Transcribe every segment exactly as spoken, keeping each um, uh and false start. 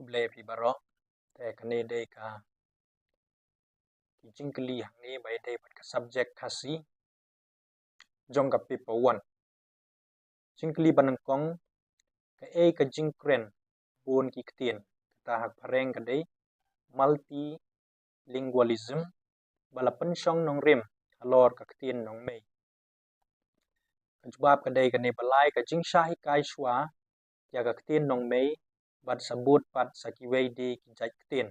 Khublei phi baroh. Te kane dei ka ki jingkylli hangne ba ïadei bad ka subject Khasi jong ka paper one. Jingkylli ba nyngkong, kaei ka jingkren bun ki ktien, kata ha ka phareng ka dei multilingualism, ba la pynshong nongrim halor ka ktien nongmei. Ka jubab ka dei kane ba lai, ka jingshah hikai shuwa ïa ka ktien nongmei bad sa bud pat sa kiwei de ki jait ktien.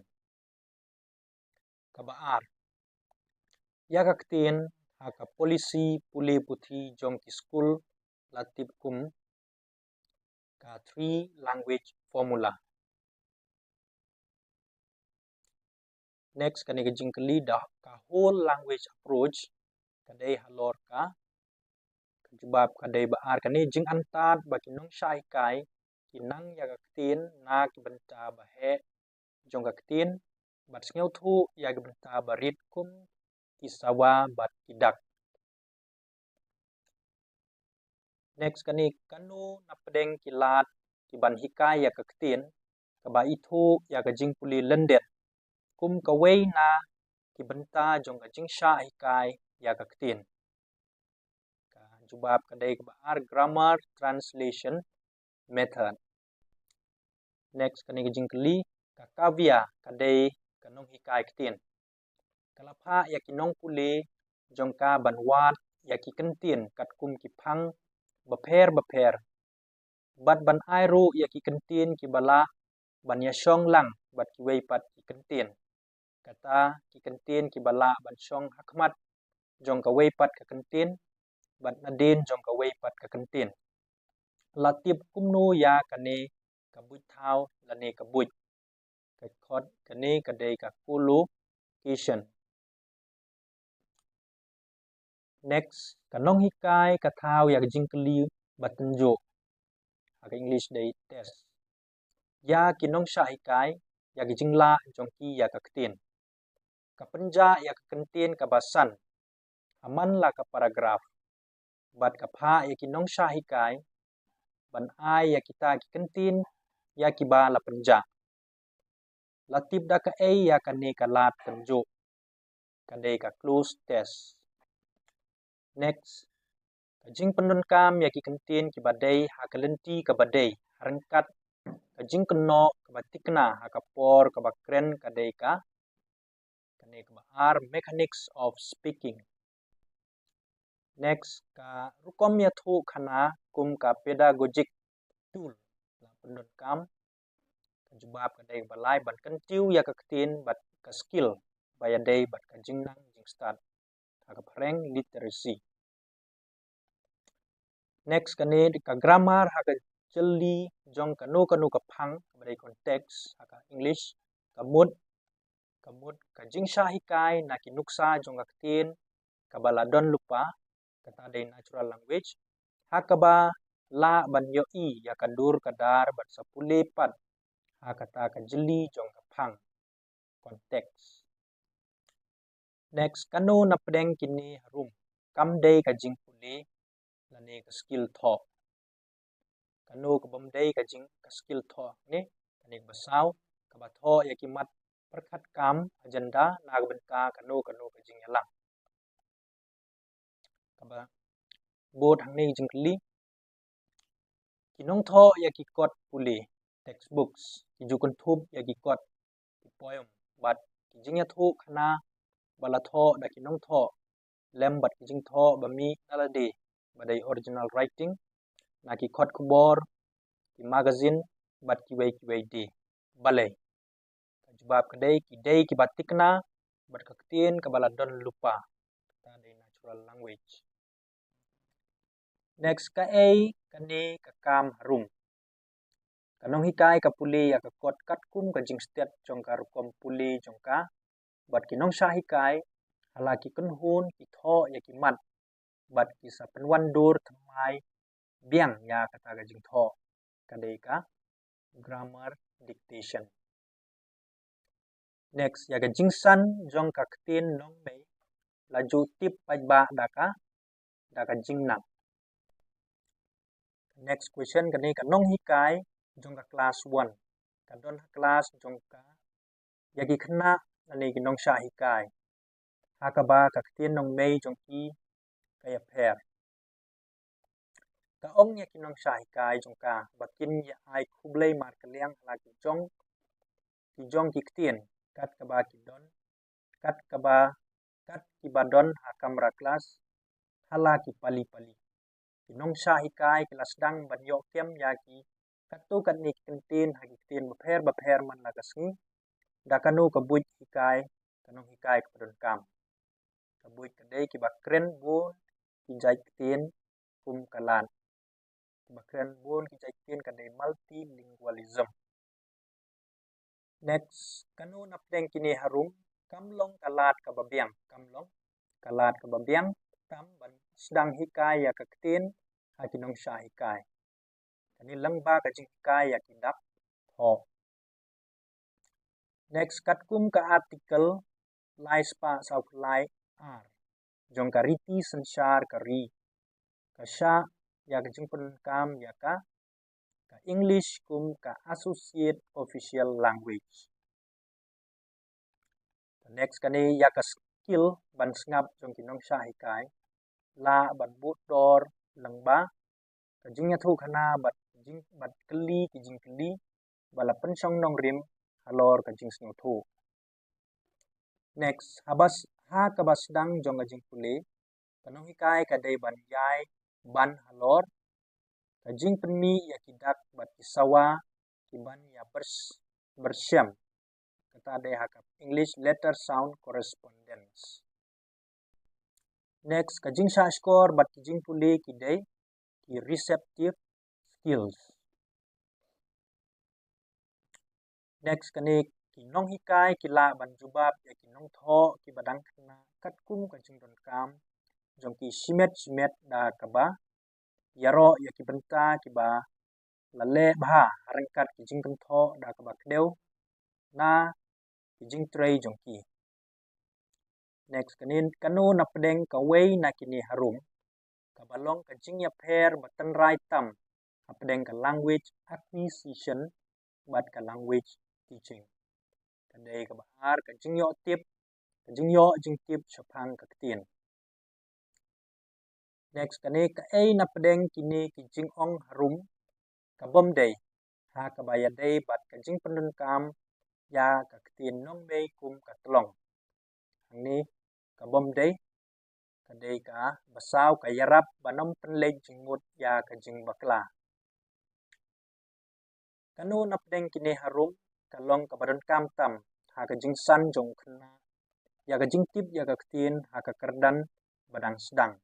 Kaba ar, ïa ka ktien ha ka policy pule puthi jong ki skul la tip kum ka three language formula. Next, kane ka jingkylli, da ka whole language approach ka dei halor ka, ka jubab ka dei ba ar, kane jingantad ba ki nongshah hikai ki nang ïa ka ktien na ki bynta ba heh jong ka ktien bad sngewthuh ïa ki bynta ba rit kum ki sawa bad ki dak. Next, kane, kano na pdeng ki lad ki ban hikai ïa ka ktien kaba ithuh ïa ka jingpule lyndet kum kawei na ki bynta jong ka jingshah hikai ïa ka ktien. Ka jubab ka dei kaba ar, grammar translation method. Next, kane ka jingkylli, ka Kavya ka dei ka nonghikai ktien. Ka la phah ïa ki nongpule jong ka ban wad ïa ki kyntien katkum ki phang bapher bapher bad ban ai ruh ïa ki kyntien kiba lah ban ïashong lang bad kiwei pat ki kyntien. Kata ki kyntien kiba lah ban shong ha khmat jong kawei pat ka kyntien bad nadien jong kawei pat ka kyntien. La tip kumno ïa kane ka buit thaw lane ka buit? Ka khot kane ka dei ka collocation. Next, ka nonghikai ka thaw ïa ka jingkylli ba tynjuh, ha ka English dei test, ïa ki nongshah hikai ïa ki jinglah jong ki ïa ka ktien. Ka pynjah ïa ka kyntien kaba san ha man la ka paragraph bad ka phah ïa ki nongshah hikai ban ai ïa kita ki kyntien ïa kiba la pynjah. La tip da kaei ïa kane ka lad tynjuh? Ka dei ka clues test. Next, ka jingpyndonkam ïa ki kyntien kiba dei ha ka lynti kaba dei ha ryngkat ka jingkynnoh kaba thikna ha ka por kaba kren ka dei ka, kane kaba ar, mechanics of speaking. Next, ka rukom ïathuh khana kum ka pedagogic tool la pyndonkam. Ka jubab ka dei kaba lai, ban kyntiew ïa ka ktien bad ka skill ba ïadei bad ka jingnang jingstad, ha ka phareng literacy. Next, kane ka grammar ha ka jylli jong kano kano ka phang, kaba dei context ha ka English, ka mut, ka mut ka jingshah hikai na ki nuksa jong ka ktien kaba la don lypa, kata dei natural language, ha kaba lah ban ïohi ïa ka dur ka dar bad sa pule pat ha kata ka jylli jong ka phang, context. Next, kano na pdeng kine harum kam dei ka jingpule lane ka skill thoh? Kano ka bym dei ka jing, ka skill thoh ne? Kane kaba saw, kaba thoh ïa ki mat pyrkhat kam, agenda, na ka bynta kano kano ka jingïalang. Kaba bud hangne ka jingkylli, ki nongthoh ïa ki kot pule, textbooks, ki ju kynthup ïa ki kot, ki poem, bad ki jingïathuh khana ba la thoh da ki nongthoh lem bad ki jingthoh ba mih na lade ba dei original writing, na ki kot khubor, ki magazine bad kiwei kiwei de. Balei? Ka jubab ka dei, ki dei kiba thikna bad ka ktien kaba la don lypa, kata dei natural language. Next, kaei kane ka kam harum? Ka nonghikai ka pule ïa ka kot katkum ka jingstet jong ka rukom pule jong ka, bad ki nongshah hikai ha la ki kynhun ki thoh ïa ki mat bad ki sa pynwandur thymmai biang ïa kata ka jingthoh, ka dei ka grammar dictation. Next, ïa ka jingsan jong ka ktien nongmei la ju tip paidbah da ka, da ka jingnang. Next question, kane ka nonghikai jong ka class one, ka don ha klas jong ka ïa ki khynnah lane ki nongshah hikai ha kaba ka ktien nongmei jong ki ka ïapher. Ka ong ïa ki nongshah hikai jong ka ba kin ïa ai khublei markylliang ha la ki jong ki jong ki ktien kat kaba ki don kat kaba kat kiba don ha kamra klas ha la ki pali pali. Ki nongshah hikai ki la sdang ban ïoh kem ïa ki katto katne ki kyntien ha ki ktien bapher bapher man la ka sngi da kano ka buit hikai ka nonghikai kaba donkam. Ka buit ka dei kiba kren bun ki jait ktien kum ka lad. Kiba kren bun ki jait ktien ka dei multilingualism. Next, kano napdeng kine harum kam long ka lad kaba biang, kam long ka lad kaba biang tam ban sdang hikai ïa ka ktien ha ki nongshah hikai. Kane lyngba ka jinghikai ïa ki dak thoh. Next, katkum ka article lai spah saw phew lai ar jong ka riti synshar ka ri, ka shah ïa ka jingpyndonkam ïa ka ka English kum ka associate official language. Next, kane ïa ka skill ban sngap jong ki nongshah hikai lah ban bud dor lyngba ka jingïathuh khana bad jing bad kylli ki jingkylli ba la pynshong nongrim halor ka jingsngewthuh. Next, haba s- ha kaba sdang jong ka jingpule, ka nonghikai ka dei ban ïai ban halor ka jingpynmih ïa ki dak bad ki sawa ki ban ïa bers- bershem. Kata dei ha ka English letter sound correspondence. Next, ka jingshah shkor bad ki jingpule ki dei ki receptive skills. Next, kane ki nonghikai ki lah ban jubab ïa ki nongthoh kiba dang khynnah katkum ka jingdonkam jong ki shimet shimet da kaba ïaroh ïa ki bynta kiba la leh bha ha ryngkat ki jingkynthoh da kaba kdew na ki jingtrei jong ki. Next, kane kano napdeng kawei na kine harum kaba long ka jingïapher ba tynrai tam hapdeng ka language acquisition bad ka language teaching. Ka dei kaba ar ka jingïoh tip, ka jingïoh jingtip shaphang ka ktien. Next, kane kaei napdeng kine ki jingong harum ka bym dei ha kaba ïadei bad ka jingpyndonkam ïa ka ktien nongmei kum ka tlong. Hangne ka bym dei ka dei kaba saw ka ïarap ban ym pynleit jingmut ïa ka jingbakla. Kano napdeng kine harum ka long kaba donkam tam ha ka jingsan jong u khynnah ïa ka jingtip ïa ka ktien ha ka kyrdan ba dang sdang.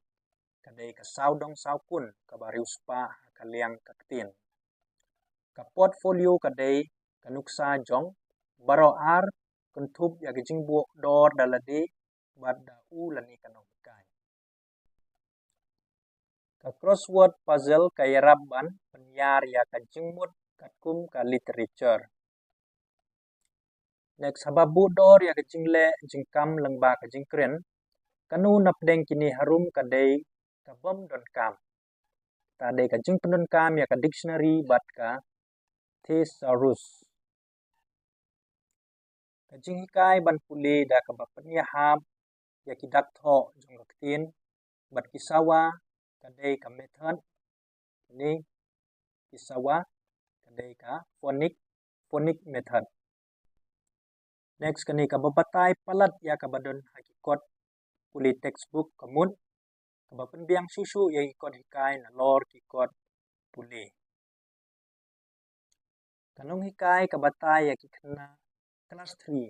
Ka dei ka sawdong sawkun kaba riewspah ha ka liang ka ktien. Ka portfolio ka dei ka nuksa jong baroh ar kynthup ïa ka jingbuh dor da lade bad da u lane ka nonghikai. Ka crossword puzzle ka ïarap ban pynïar ïa ka jingmut katkum ka literature. Next, haba buh dor ïa ka jingleh jingkam lyngba ka jingkren, kano napdeng kine harum ka dei ka bym donkam. Ka dei ka jingpyndonkam ïa ka dictionary bad ka thesaurus. Ka jinghikai ban pule da kaba pynïahap ïa ki dak thoh jong ka ktien bad ki sawa ka dei ka method. Kine ki sawa ka dei ka phonic, phonic method. Next, kane kaba batai palat ïa kaba don ha ki kot pule textbook ka mut kaba pynbiang shuh shuh ïa ki kot hikai nalor ki kot pule. Ka nonghikai ka batai ïa ki khynnah klas three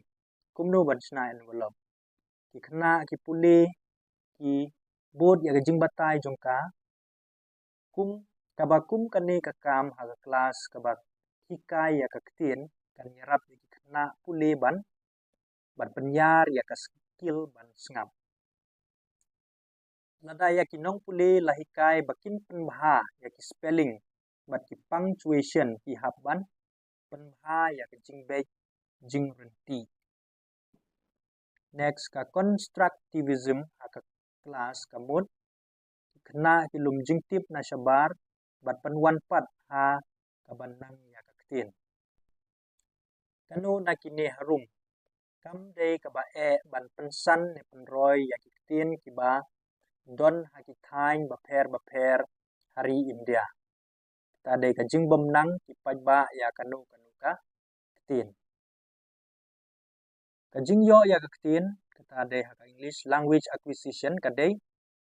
kumno ban shna envelope. Ki khynnah ki pule ki bud ïa ka jingbatai jong ka kum kaba kum kane ka kam ha ka klas kaba hikai ïa ka ktien kan ïarap ïa ki khynnah pule ban ban pynïar ïa ka skill ban sngap. Lada ïa ki nongpule la hikai ba kin pynbha ïa ki spelling bad ki punctuation ki hap ban pynbha ïa ka jingbeit jingryntih. Next, ka constructivism ha ka klas ka mut ki khynnah ki lum jingtip na shabar bad pynwan pat ha kaba nang ïa ka ktien. Kano na kine harum kam dei kaba eh ban pynsan ne pynroi ïa ki ktien kiba don ha ki thaiñ bapher bapher ha ri India. Kata dei ka jingbym nang ki paidbah ïa kano kano ka ktien. Ka jingïoh ïa ka ktien, kata dei ha ka English language acquisition, ka dei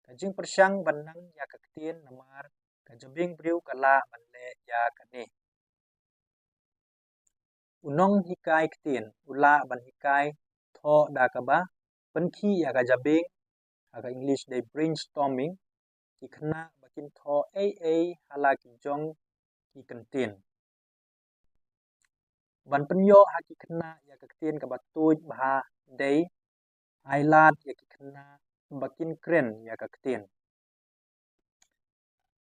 ka jingpyrshang ban nang ïa ka ktien namar ka jabieng briew ka lah ban leh ïa kane. U nonghikai ktien u lah ban hikai thoh da kaba pynkhih ïa ka jabieng, ha ka English dei brainstorming, ki khynnah ba kin thoh ei ei ha la ki jong ki kyntien. Ban pynïoh ha ki khynnah ïa ka ktien kaba tuid bha dei ai lad ïa ki khynnah ba kin kren ïa ka ktien.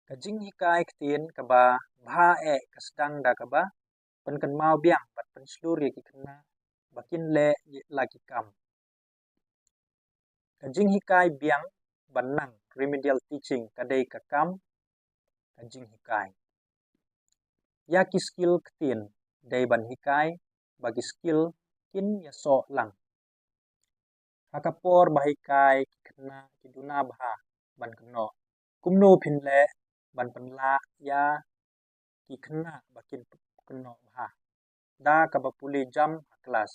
Ka jinghikai ktien kaba bha eh ka sdang da kaba pynkynmaw biang bad pynshlur ïa ki khynnah ba kin leh la ki kam. Ka jinghikai biang ban nang, remedial teaching, ka dei ka kam ka jinghikai. Ïa ki skill ktien dei ban hikai ba ki skill kin ïasoh lang. Ha ka por ba hikai ki khynnah ki duna bha ban kynnoh. Kumno phin leh ban pynlah ïa ki khynnah ba kin kynnoh bha da kaba pule jam ha klas.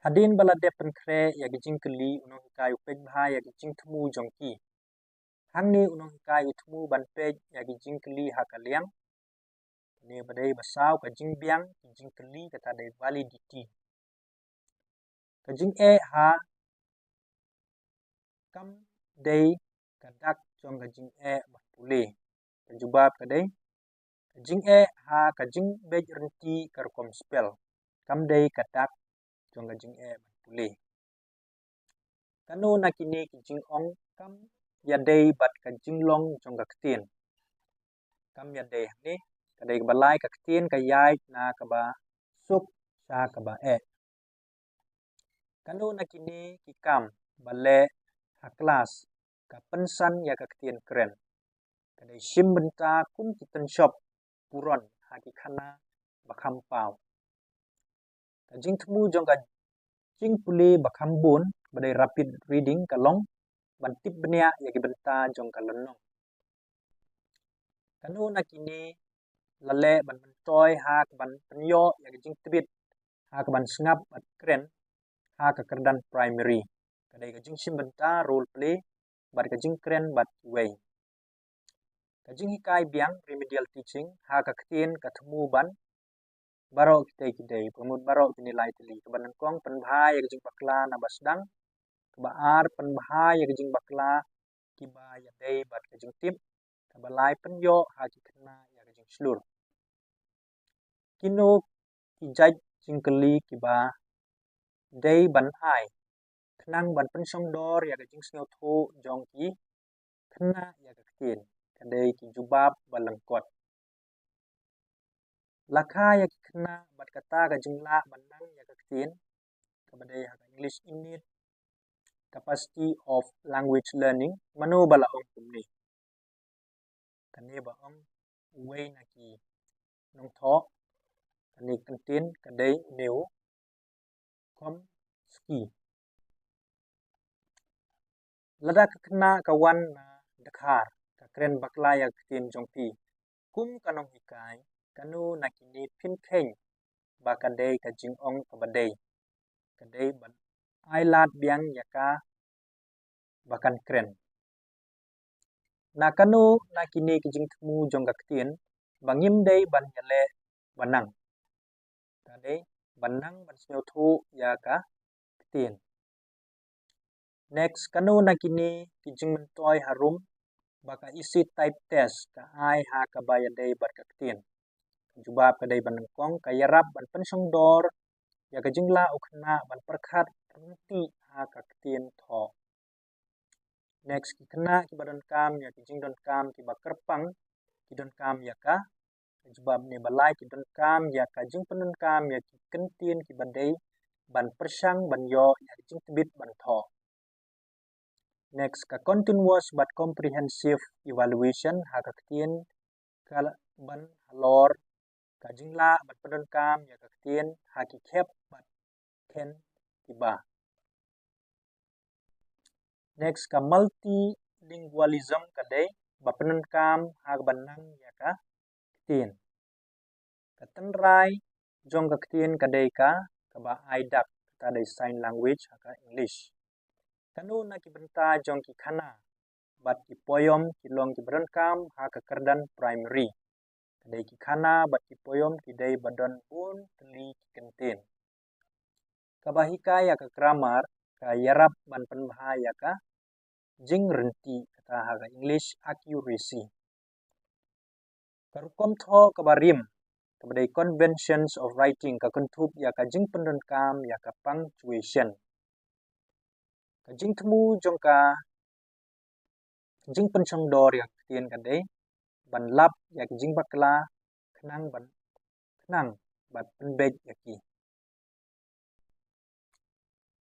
Hadien ba la dep pynkhreh ïa ki jingkylli, u nonghikai u peit bha ïa ki jingthmu jong ki. Hangne u nonghikai u thmu ban peit ïa ki jingkylli ha ka liang. Kane ba dei ba saw ka jingbiang ki jingkylli, kata dei validity. Ka jingeh ha kam dei ka dak jong ka jingeh ban pule. Ka jubab ka dei ka jingeh ha ka jingbeit rynti ka rukom spell, kam dei ka dak jong ka jingeh ban pule. Kano na kine ki jingong kam ïadei bad ka jinglong jong ka ktien? Kam ïadei hangne, ka dei kaba lai, ka ktien ka ïaid na kaba suk sha kaba eh. Kano na kine ki kam ba leh ha klas ka pynsan ïa ka ktien kren? Ka dei shim bynta kum ki tynshop puron ha ki khana ba kham paw. Ka jingthmu jong ka jingpule ba kham bun ba dei rapid reading ka long ban tip bniah ïa ki bynta jong ka lynnong. Kano na kine la leh ban myntoi ha ka ban pynïoh ïa ka jingtbit ha ka ban sngap bad kren ha ka kyrdan primary? Ka dei ka jingshim bynta, role play, bad ka jingkren bad kiwei. Ka jinghikai biang, remedial teaching, ha ka ktien ka thmu ban baroh kitei ki dei, ka mut baroh kine lai tylli. Kaba nyngkong, pynbha ïa ka jingbakla na ba sdang. Kaba ar, pynbha ïa ka jingbakla kiba ïadei bad ka jingtip. Kaba lai, pynïoh ha ki khynnah ïa ka jingshlur. Kino ki jait jingkylli kiba dei ban ai khnang ban pynshongdor ïa ka jingsngewthuh jong ki khynnah ïa ka ktien? Ka dei ki jubab ba lyngkot. La kha ïa ki khynnah bad kata ka jinglah ban nang ïa ka ktien, kaba dei ha ka English innate capacity of language learning. Mano ba la ong kumne? Kane ba ong uwei na ki nongthoh kane ka kyntien ka dei une u Chomsky. Lada ka khynnah ka wan na dkhar, ka kren bakla ïa ka ktien jong phi, kum ka nonghikai, kano na kine phin kheiñ ba ka dei ka jingong kaba dei? Ka dei ban ai lad biang ïa ka ba kan kren. Na kano na kine ki jingthmu jong ka ktien ba ngim dei ban ïaleh ba nang? Ka dei ban nang ban sngewthuh ïa ka ktien. Next, kano na kine ki jingmyntoi harum ba ka essay type test ka ai ha kaba ïadei bad ka ktien? Ka jubab ka dei ba nyngkong, ka ïarap ban pynshongdor ïa ka jinglah u khynnah ban pyrkhat ryntih ha ka ktien thoh. Next, ki khynnah kiba donkam ïa ki jingdonkam kiba kyrpang, ki donkam ïa ka, ka jubab ne ba lai, ki donkam ïa ka jingpyndonkam ïa ki kyntien kiba dei ban pyrshang ban ïoh ïa ka jingtbit ban thoh. Next, ka continuous bad comprehensive evaluation ha ka ktien ka ban halor ka jinglah ban pyndonkam ïa ka ktien ha ki khep bad khein kiba. Next, ka multilingualism ka dei ba pyndonkam ha kaba nang ïa ka ktien. Ka tynrai jong ka ktien ka dei ka kaba ai dak, kata dei sign language ha ka English. Kano na ki bynta jong ki khana bad ki poem ki long kiba donkam ha ka kyrdan primary? Ka dei ki khana bad ki poem ki dei ba don bun tylli ki kyntien. Kaba hikai ïa ka grammar ka ïarap ban pynbha ïa ka jingryntih, kata ha ka English accuracy. Ka rukom thoh kaba rim, kaba dei conventions of writing, ka kynthup ïa ka jingpyndonkam ïa ka punctuation. Ka jingthmu jong ka jingpynshongdor ïa ka ktien ka dei ban lap ïa ki jingbakla khnang ban, khnang ban pynbeit ïa ki.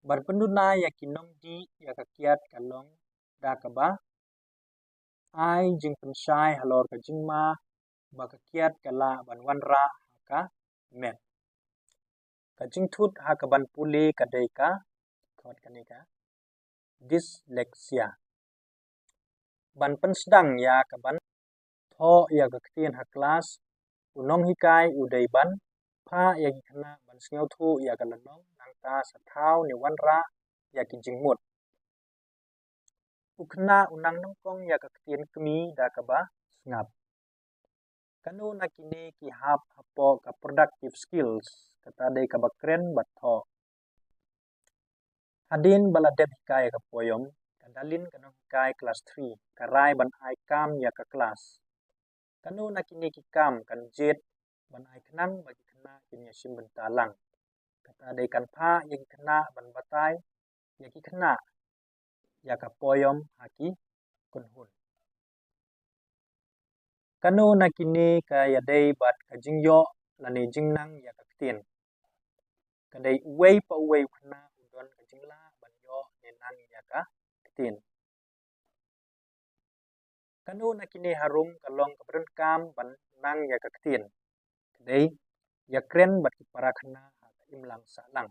Ban pynduna ïa ki nongdih ïa ka kiad ka long da kaba ai jingpynshai halor ka jingma ba ka kiad ka lah ban wanrah ha ka met. Ka jingthut ha kaban pule ka dei ka, ka wat kane ka dyslexia. Ban pynsdang ïa kaban thoh ïa ka ktien ha klas, u nonghikai u dei ban phah ïa ki khynnah ban sngewthuh ïa ka lynnong, nangta sa thaw ne wanrah ïa ki jingmut. U khynnah u nang nyngkong ïa ka ktien kmie da kaba sngap. Kano na kine ki hap hapoh ka productive skills, kata dei kaba kren bad thoh? Hadien ba la dep hikai ïa ka poem, ka Darlene ka nonghikai klas three ka rai ban ai kam ïa ka klas. Kano na kine ki kam kan jied ban ai khnang ba ki khynnah kin ïashim bynta lang? Kata dei kan phah ïa ki khynnah ban batai ïa ki khynnah ïa ka poem ha ki kynhun. Kano na kine ka ïadei bad ka jingïoh lane jingnang ïa ka ktien? Ka dei uwei pa uwei u khynnah u don ka jinglah ban ïoh ne nang ïa ka ktien. Kano na kine harum ka long kaba donkam ban nang ïa ka ktien? Ka dei ïakren bad ki para khynnah ha ka imlang sahlang.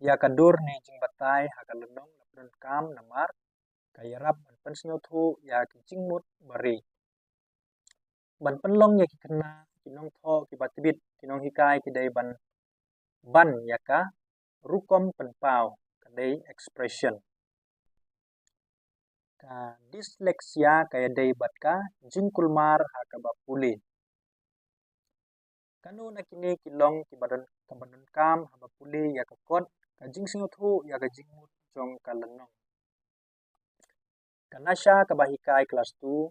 Ïa ka dur ne jingbatai ha ka lynnong la pyndonkam namar ka ïarap ban pynsngewthuh ïa ki jingmut ba rieh. Ban pynlong ïa ki khynnah ki nongthoh kiba tbit, ki nonghikai ki dei ban ban ïa ka rukom pynpaw, ka dei expression. Ka dyslexia ka ïadei bad ka jingkulmar ha kaba pule. Kano na kine ki long kiba don, kaba donkam haba pule ïa ka kot ka jingsngewthuh ïa ka jingmut jong ka lynnong? Ka nasha kaba hikai klas two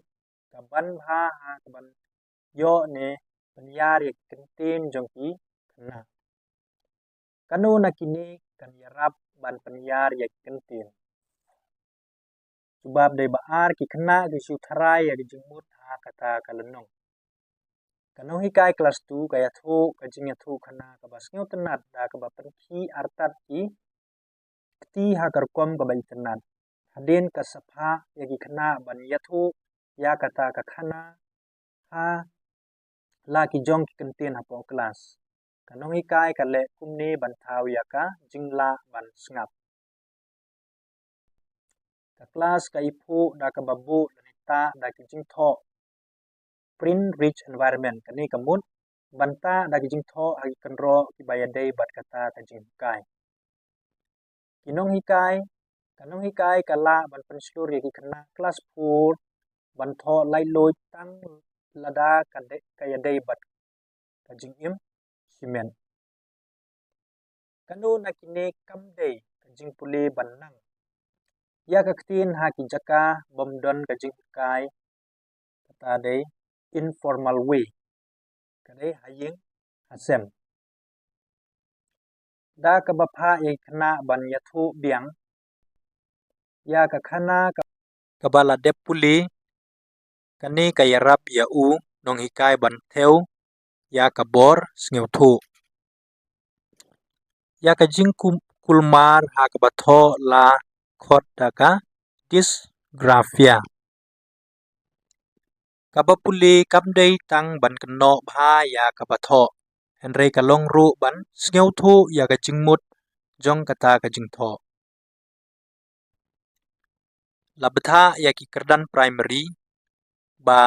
ka ban bha ha kaban ïoh ne pynïar ïa ki kyntien jong ki khynnah. Kano na kine kan ïarap ban pynïar ïa ki kyntien? Jubab dei ba ar, ki khynnah ki shu tharai ïa ki jingmut ha kata ka lynnong. Ka nonghikai klas two ka ïathuh ka jingïathuhkhana kaba sngewtynnat da kaba pynkhih artat ki kti ha ka rukom kaba itynnat. Hadien ka sa phah ïa ki khynnah ban ïathuh ïa kata ka khana ha la ki jong ki kyntien hapoh klas, ka nonghikai ka leh kumne ban thaw ïa ka jinglah ban sngap. Ka klas ka iphuh da kaba buh lane tah da ki jingthoh. Print rich environment, kane ka mut ban tah da ki jingthoh ha ki kynroh kiba ïadei bad kata ka jinghikai. Ki nonghikai, ka nonghikai ka lah ban pynshlur ïa ki khynnah klas four ban thoh laitluid tang lada ka dei, ka ïadei bad ka jingim shimet. Kano na kine kam dei ka jingpule ban nang ïa ka ktien ha ki jaka bym don ka jinghikai, kata dei informal way, ka dei ha ïing ha sem. Da kaba phah ïa ki khynnah ban ïathuh biang ïa ka khana ka, kaba la dep pule, kane ka ïarap ïa u nonghikai ban thew ïa ka bor sngewthuh. Ïa ka jingkum, kulmar ha kaba thoh la khot da ka dysgraphia. Kaba pule kam dei tang ban kynnoh bha ïa kaba thoh, hynrei ka long ruh ban sngewthuh ïa ka jingmut jong kata ka jingthoh. La bthah ïa ki kyrdan primary ba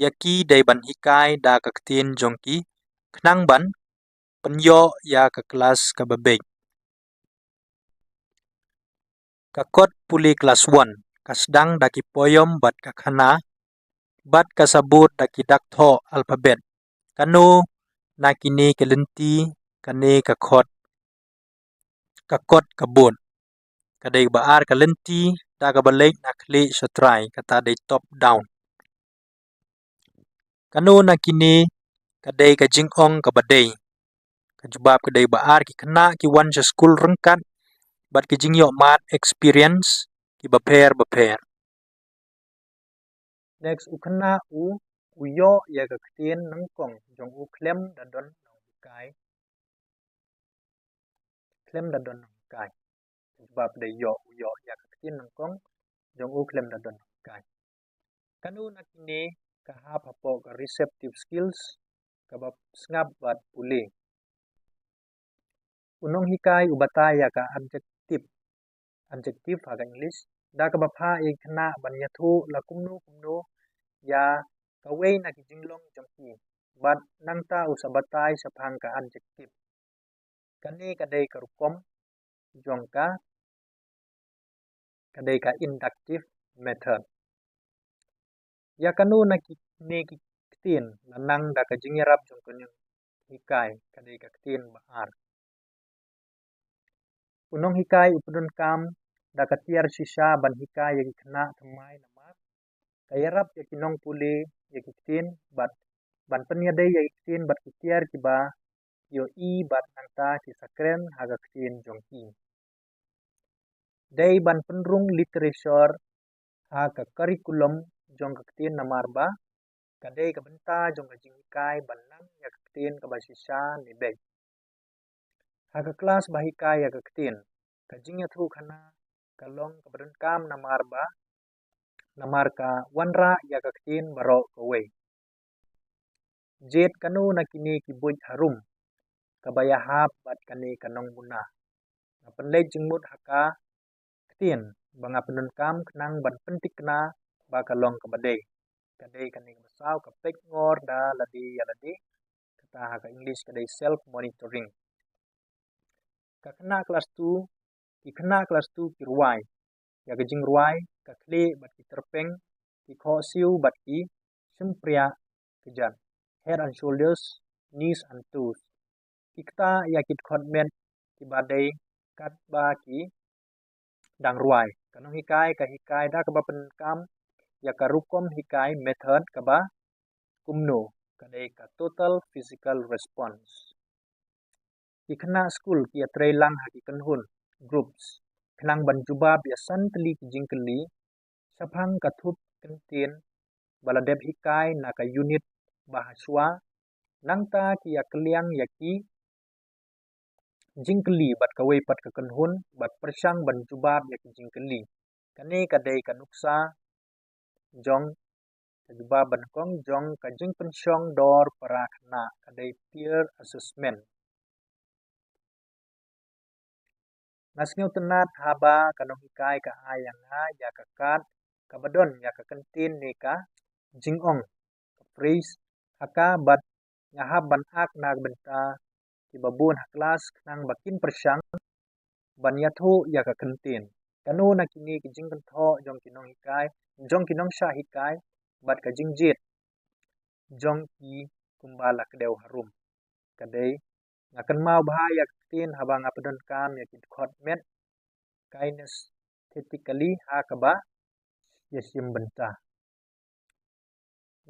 ïa ki dei ban hikai da ka ktien jong ki khnang ban pynïoh ïa ka klas kaba beit. Ka kot pule klas one ka sdang da ki poem bad ka khana bad ka sabut da ki dak thoh alphabet. Kano na kine ki lynti kane ka kot ka kot ka bud? Ka dei kaba ar ka lynti da kaba leit na khlieh sha trai, kata dei top down. Kano na kine ka dei ka jingong kaba dei? Ka jubab ka dei ba ar ki khynnah ki wan sha skul ryngkat bad ki jingïoh mad, experience, kiba pher bapher. Next, u khynnah u u ïoh ïa ka ktien nyngkong jong u khlem da don nonghikai. Khlem da don nonghikai. Ka jubab dei ïoh, u ïoh ïa ka ktien nyngkong jong u khlem da don nonghikai. Kano na kine ka hap hapoh ka receptive skills kaba sngap bad pule? U nonghikai u batai ïa ka adjective, adjective ha ka English, da kaba phah ïa ki khynnah ban ïathuh la kumno kumno ïa kawei na ki jinglong jong ki, bad nangta u sa batai shaphang ka adjective. Kane ka dei ka rukom jong ka, ka dei ka inductive method. Ïa kano na kine ki ktien la nang da ka jingïarap jong ka nonghikai, ka dei ka ktien ba ar. U nonghikai u pyndonkam da ka tiar shisha ban hikai ïa ki khynnah thymmai namar ka ïarap ïa ki nongpule ïa ki ktien bad ban pynïadei ïa ki ktien bad ki tiar kiba ïohi bad nangta ki sa kren ha ka ktien jong ki. Dei ban pynrung literature ha ka curriculum jong ka ktien namar ba ka dei ka bynta jong ka jinghikai ban nang ïa ka ktien kaba shisha ne beit. Ha ka klas ba hikai ïa ka ktien, ka jingïathuhkhana ka long kaba donkam namar ba, namar ka wanrah ïa ka ktien baroh kawei. Jied kano na kine ki buit harum kaba ïahap bad kane ka nongmuna? Nga pynleit jingmut ha ka ktien ba nga pyndonkam khnang ban pynthikna ba ka long kaba dei. Ka dei kane kaba saw, ka peit ngor da lade ïa lade, kata ha ka English ka dei self monitoring. Ka khynnah klas two, ki khynnah klas two ki rwai ïa ka jingrwai, ka khlieh bad ki tyrpeng, ki khohsiew bad ki shympriah kjat, head and shoulders, knees and toes. Ki ktah ïa ki dkhot met kiba dei katba ki dang rwai. Ka nonghikai ka hikai da kaba pyndonkam ïa ka rukom hikai, method, kaba kumno? Ka dei ka total physical response. Ki khynnah skul ki ïatrei lang ha ki kynhun, groups, khnang ban jubab ïa san tylli ki jingkylli shaphang ka thup kyntien ba la dep hikai na ka unit ba hashwa. Nangta ki ïakylliang ïa ki jingkylli bad kawei pat ka kynhun bad pyrshang ban jubab ïa ki jingkylli. Kane ka dei ka nuksa jong, ka jubab ba nyngkong jong ka jingpynshong dor para khynnah, ka dei peer assessment. Nga sngewtynnat haba ka nonghikai ka ai ïa nga ïa ka kad kaba don ïa ka kyntien ne ka jingong, ka phrase, ha ka bad nga hap ban ak na ka bynta kiba bun ha klas khnang ba kin pyrshang ban ïathuh ïa ka kyntien. Kano na kine ki jingkynthoh jong ki nonghikai, jong ki nongshah hikai bad ka jingjied jong ki kumba la kdew harum? Ka dei, nga kynmaw bha ïa ka ktien haba nga pyndonkam ïa ki dkhot met kinesthetically ha kaba ïashim bynta.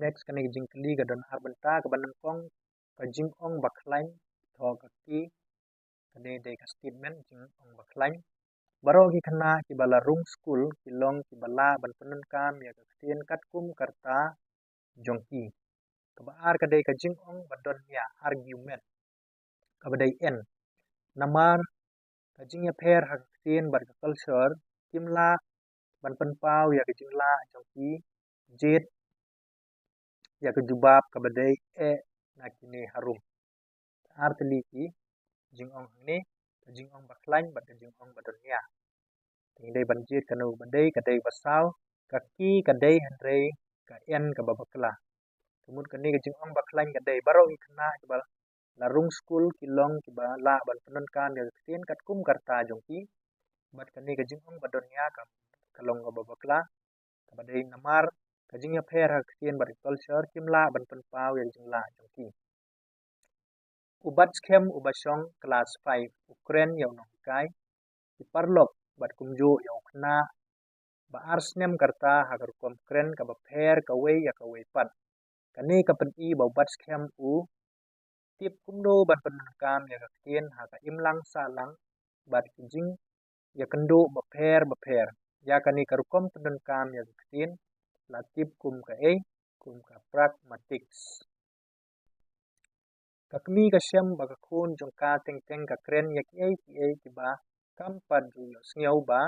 Next, kane ka jingkylli ka don ar bynta. Kaba nyngkong, ka jingong ba khlaiñ, thoh ka ki, kane dei ka statement, jingong ba khlaiñ. Baroh ki khynnah kiba la rung skul ki long kiba lah ban pyndonkam ïa ka ktien katkum ka rta jong ki. Kaba ar ka dei ka jingong ba don nia, argument, kaba dei en. Namar ka jingïapher ha ka ktien bad ka culture, kim lah ban pynpaw ïa ka jinglah jong ki jied ïa ka jubab kaba dei eh na kine harum. Ar tylli ki jingong hangne, ka jingong bakhlaiñ bad ka jingong badonnia. Te ngi dei ban jied kano ba dei, ka dei ba saw, ka ki ka dei hynrei ka en kaba bakla. Ka mut kane ka jingong bakhlaiñ ka dei baroh ki khynnah kiba la rung skul ki long kiba lah ban pyndonkam ïa ka ktien katkum ka rta jong ki. Bad kane ka jingong badonnia ka, ka long kaba bakla, kaba dei namar ka jingïapher ha ka ktien bad ka culture kim lah ban pynpaw ïa ka jinglah jong ki. U bat skhem uba shong klas five u kren ïa u nonghikai, ki paralok bad kumjuh ïa u khynnah ba ar snem ka rta ha ka rukom kren kaba pher kawei ïa kawei pat. Kane ka pyni ba u bat skhem u tip kumno ban pyndonkam ïa ka ktien ha ka imlang sahlang bad ki jingïakynduh bapher bapher. Ïa kane ka rukom pyndonkam ïa ka ktien la tip kum kaei, kum ka pragmatics. Ka kmie ka shem ba ka khun jong ka teng teng ka kren ïa kiei kiei kiba kam pat ju ïohsngew ba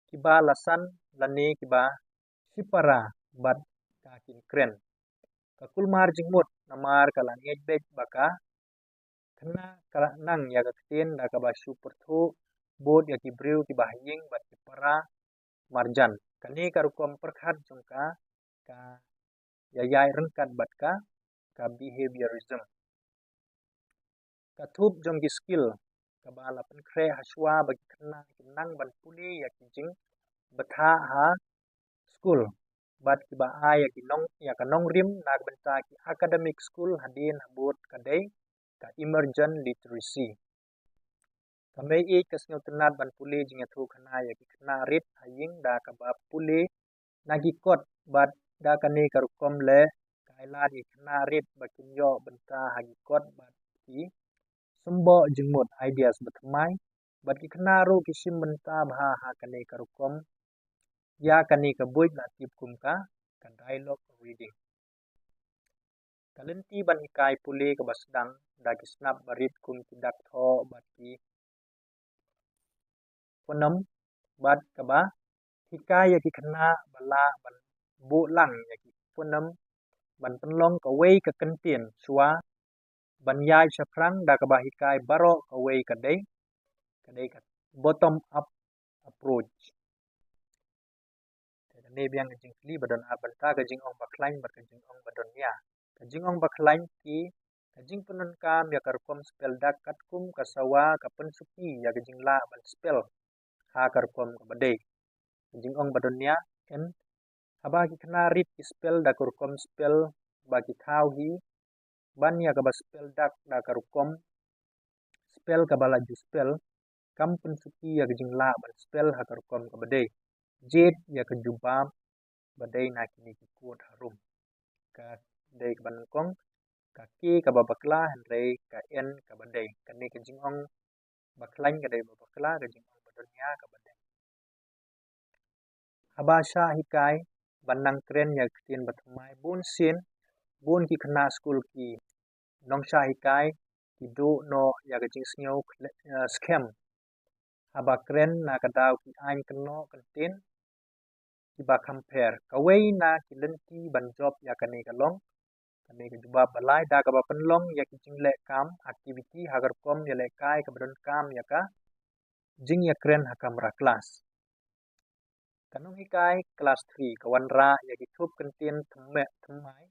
kiba la san lane kiba shipara bad ka kin kren. Ka kulmar jingmut namar ka la ngeit beit ba ka khynnah ka la nang ïa ka ktien da kaba shu pyrthuh bud ïa ki briew kiba ha ïing bad ki para marjan. Kane ka rukom pyrkhat jong ka ka ïaid ryngkat bad ka, ka behaviorism. Ka thup jong ki skill kaba la pynkhreh ha shuwa ba ki khynnah ki nang ban pule ïa ki jingbthah ha skul bad kiba ai ïa ki nong, ïa ka nongrim na ka bynta ki academic skul hadien habud ka dei ka emergent literacy. Ka mei ïeit ka sngewtynnat ban pule jingïathuhkhana ïa ki khynnah rit ha ïing da kaba pule na ki kot bad da kane ka rukom leh ka ai lad ïa ki khynnah rit ba kin ïoh bynta ha ki kot bad ki symboh jingmut, ideas bathymmai, bad ki khynnah ruh ki shim bynta bha ha kane ka rukom. Ïa kane ka buit la tip kum ka, ka dialogue reading. Ka lynti ban hikai pule kaba sdang da ki snap barit kum ki dak thoh bad ki phoneme bad kaba hikai ïa ki khynnah ba lah ban buh lang ïa ki phoneme ban pynlong kawei ka kyntien shuwa ban ïaid shaphrang da kaba hikai baroh kawei ka dei, ka dei ka bottom up approach. Te kane biang ka jingkylli ba don ar bynta, ka jingong bakhlaiñ bad ka jingong badonnia. Ka jingong bakhlaiñ ki ka jingpyndonkam ïa ka rukom spell dak katkum ka sawa ka pynsuki ïa ka jinglah ban spell ha ka rukom kaba dei. Ka jingong badonnia, en, haba ki khynnah rit ki spell da ka rukom spell ba ki thaw hi ban ïa kaba spell dak da ka rukom spell kaba la ju spell, kam pynsuki ïa ka jinglah ban spell ha ka rukom kaba dei. Jied ïa ka jubab ba dei na kine ki kot harum. Ka dei kaba nyngkong, ka ki kaba bakla hynrei ka en kaba dei. Kane ka jingong bakhlaiñ ka dei ba bakla, ka jingong badonnia kaba dei. Haba shah hikai ban nang kren ïa ka ktien bathymmai, bun sien bun ki khynnah skul ki nongshah hikai ki duh noh ïa ka jingsngew khle-, eh, skhem haba kren na ka daw ki aiñ kynnoh kyntien kiba kham pher. Kawei na ki lynti ban jop ïa kane ka long, kane ka jubab ba lai, da kaba pynlong ïa ki jingleh kam, activity, ha ka rukom ïalehkai kaba donkam ïa ka jingïakren ha kamra klas. Ka nonghikai klas three ka wanrah ïa ki thup kyntien thymme-, thymmai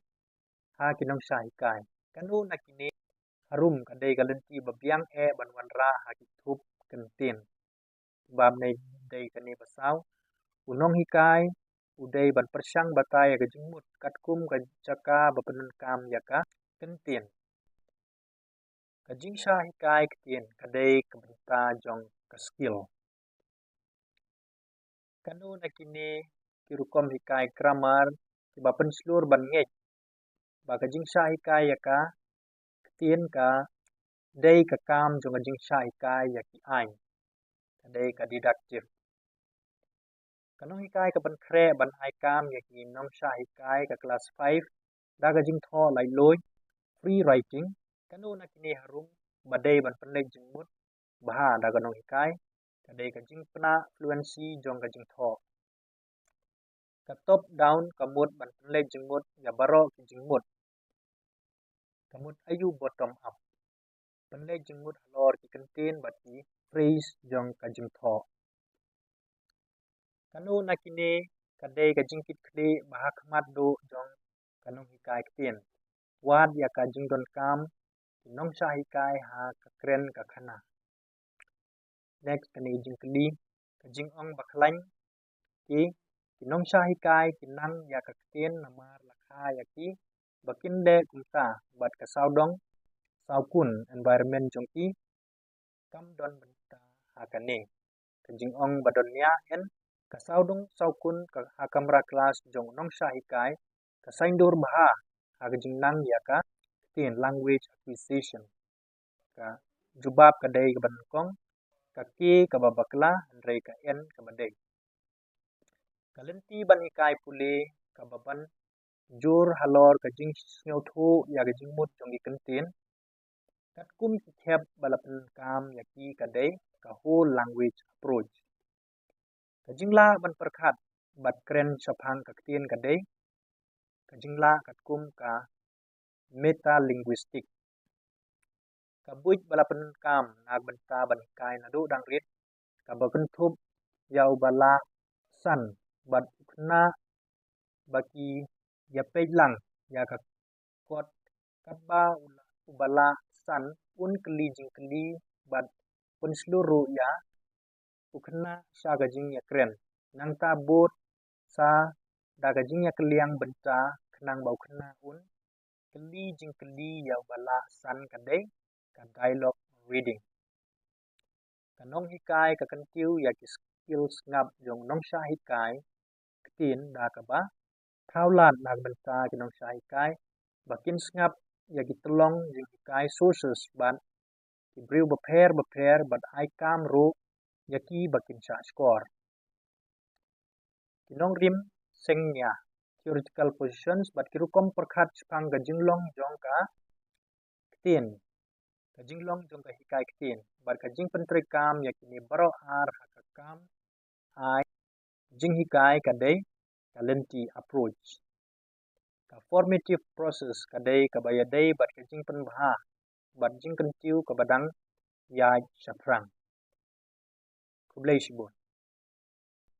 ha ki nongshah hikai. Kano na kine harum ka dei ka lynti ba biang eh ban wanrah ha ki thup kyntien? Jubab ne dei kane ba saw. U nonghikai u dei ban pyrshang batai ïa ka jingmut katkum ka jaka ba pyndonkam ïa ka kyntien. Ka jingshah hikai ktien ka dei ka bynta jong ka skill. Kano na kine ki rukom hikai grammar kiba pynshlur ban ngeit ba ka jingshah hikai ïa ka ktien ka dei ka kam jong ka jingshah hikai ïa ki aiñ, ka dei ka deductive. Ka nonghikai ka pynkhreh ban ai kam ïa ki nongshah hikai ka klas five da ka jingthoh laitluid, free writing. Kano na kine harum ba dei ban pynleit jingmut bha da ka nonghikai? Ka dei ka jingpynah fluency jong ka jingthoh. Ka top down ka mut ban pynleit jingmut ïa baroh ki jingmut. Ka mut aïu bottom up? Pynleit jingmut halor ki kyntien bad ki phrase jong ka jingthoh. Kano na kine ka dei ka jingkitkhlieh ba ha khmat duh jong ka nonghikai ktien? Wad ïa ka jingdonkam ki nongshah hikai ha ka kren ka khana. Next, kane jingkylli, ka jingong ba khlaiñ. Ki, ki nongshah hikai ki nang ïa ka ktien namar la kha ïa ki ba kin leh kumta bad ka sawdong sawkun, environment jong ki kam don bynta ha kane. Ka jingong ba don nia en, ka sawdong sawkun ka ha kamra klas jong u nongshah hikai ka saiñdur bha ha ka jingnang ïa ka ktien, language acquisition. Ka jubab ka dei kaba nyngkong, ka K kaba bakla, hynrei ka N kaba dei. Ka lynti ban hikai pule kaba ban jur halor ka jingsngewthuh ïa ka jingmut jong ki kyntien. Katkum ki khep ba la pyndonkam ïa ki ka dei ka whole language approach. Ka jinglah ban pyrkhat bad kren shaphang ka ktien ka dei ka jinglah katkum ka metalinguistic. Ka buit ba la pyndonkam na ka bynta ban hikai naduh dang rit, kaba kynthup ïa uba la san bad u khynnah ba ki ïapeit lang ïa ka kot, katba u la, uba la san un kylli jingkylli bad pynshlur ruh ïa u khynnah sha ka jingïakren. Nangta bud sa da ka jingïakylliang bynta khnang ba u khynnah un kylli jingkylli ïa uba la san ka dei ka dialogue reading. Ka nonghikai ka kyntiew ïa ki skill sngap jong u nongshah hikai ktien da kaba thaw lad na ka bynta ki nongshah hikai ba kin sngap ïa ki tyllong jinghikai, sources bad ki briew bapher bapher bad ai kam ruh ïa ki ba kin shah shkor. Ki nongrim seng nia, theoretical positions bad ki rukom pyrkhat shaphang ka jinglong jong ka ktien, ka jinglong jong ka hikai ktien bad ka jingpyntreikam ïa kine baroh ar ha ka kam ai jinghikai ka dei ka lynti, approach. Ka formative process ka dei kaba ïadei bad ka jingpynbha bad jingkyntiew kaba dang ïaid shaphrang. Khublei shibun.